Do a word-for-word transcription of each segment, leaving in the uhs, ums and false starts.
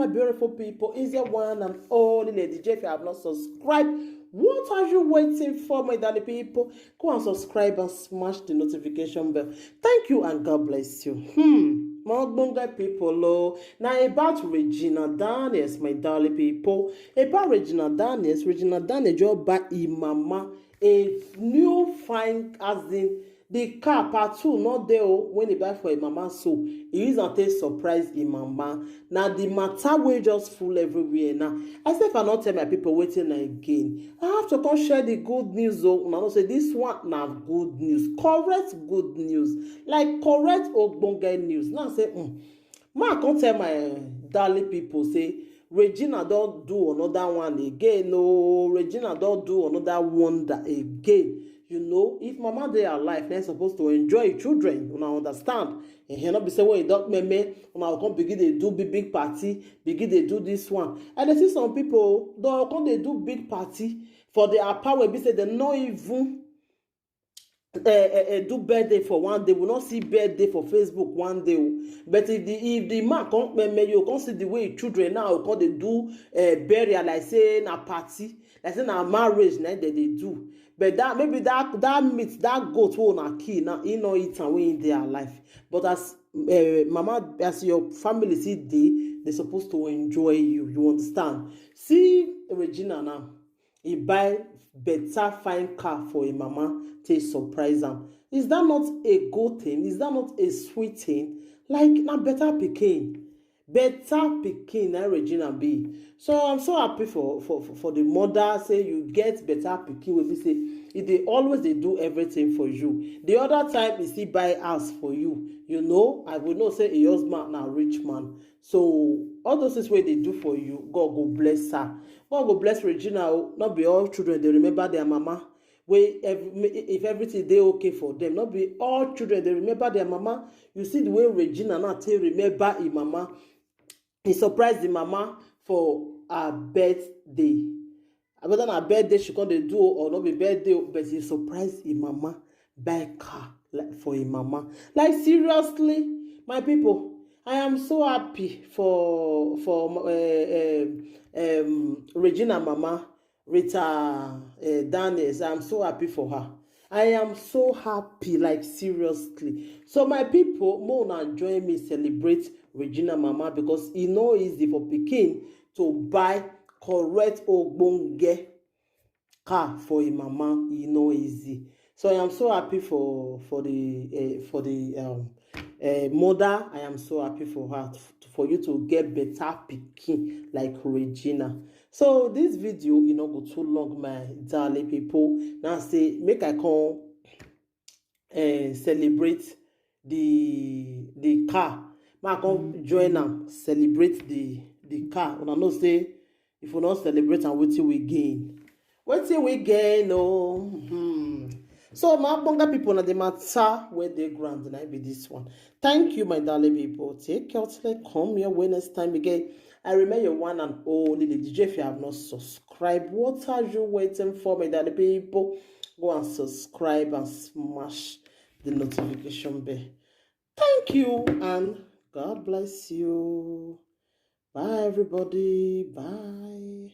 My beautiful people, is your one and only Lady J. If you have not subscribed, what are you waiting for, my darling people? Go and subscribe and smash the notification bell. Thank you and God bless you. Hmm. My ogbonge people, oh, now about Regina Daniels, my darling people. About Regina Daniels, Regina Daniels just buy im mama a new fine, as in the car part two, not there, oh, when he buy for him mama, so he use and take surprise him mama. Now the matter will just full everywhere now. I say if I not tell my people waiting again, I have to come share the good news, oh. Now say this one now good news, correct good news, like correct ogbonge news. Now say, mm, ma come tell my darling people say Regina don't do another one again. No, Regina don't do another wonder again. You know, if mama dey alive, they're supposed to enjoy children. Una understand? And here not be say when you don't meme, una come begin they do big big party, begin they do this one. And I see some people they come they do big party for the power be say they not even uh, uh, uh, do birthday for one day. We not see birthday for Facebook one day, oh. But if the if the man come, me, me, you come see the way children now come they do uh, burial like say na party, like say na marriage na that they do. But that maybe that that meat, that goat will not kill now, he not eat and we in their life. But as uh, mama, as your family see dey, they supposed to enjoy you. You understand? See Regina now. He buy better fine car for him mama, take surprise am. Is that not a good thing? Is that not a sweet thing? Like na better pikin, better pikin na Regina be. So I'm so happy for for for the mother. Say you get better pikin wey be say e dey always dey do everything for you. The other time he still buy house for you. You know, I will know say a husband na rich man. So all those things wey they do for you, God go bless her. God go bless Regina. Oh, not be all children they remember their mama. Wey if everything they okay for them, not be all children they remember their mama. You see the way Regina now take remember his mama. He surprised the mama for her birthday. Whether na birthday she come dey do or not be birthday, but he surprised his mama, buy car like for his mama. Like seriously, my people, I am so happy for for uh, um, um, Regina mama, Rita uh, Daniels. I'm so happy for her. I am so happy, like seriously. So my people, more now join me celebrate Regina mama because e no easy for pikin to buy correct ogbonge car for a mama. E no easy. So I am so happy for for the uh, for the um, uh, mother. I am so happy for her, for you to get better pikin like Regina. So this video e no go too long, my darling people. Now say make I come uh, celebrate the the car. Make I come join am celebrate the the car. Una know say if we not celebrate and wetin we gain, wetin we gain, oh. Hmm. So my bonga people, na the matter where they ground and I be this one. Thank you, my darling people. Take care till I come your way next time again. I remain your one and only Lady J. If you have not subscribed, what are you waiting for, my darling people? Go and subscribe and smash the notification bell. Thank you and God bless you. Bye, everybody. Bye.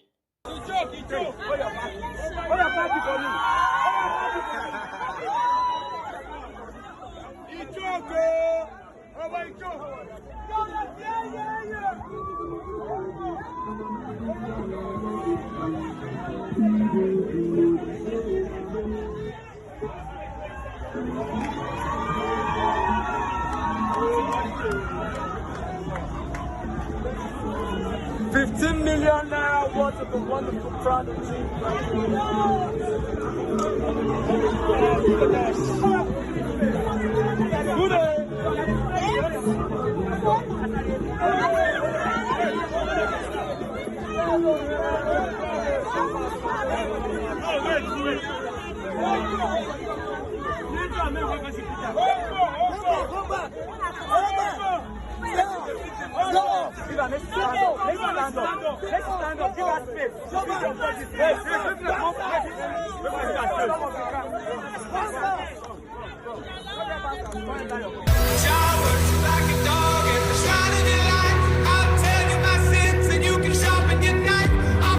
Fifteen million naira worth of a wonderful product. Good day.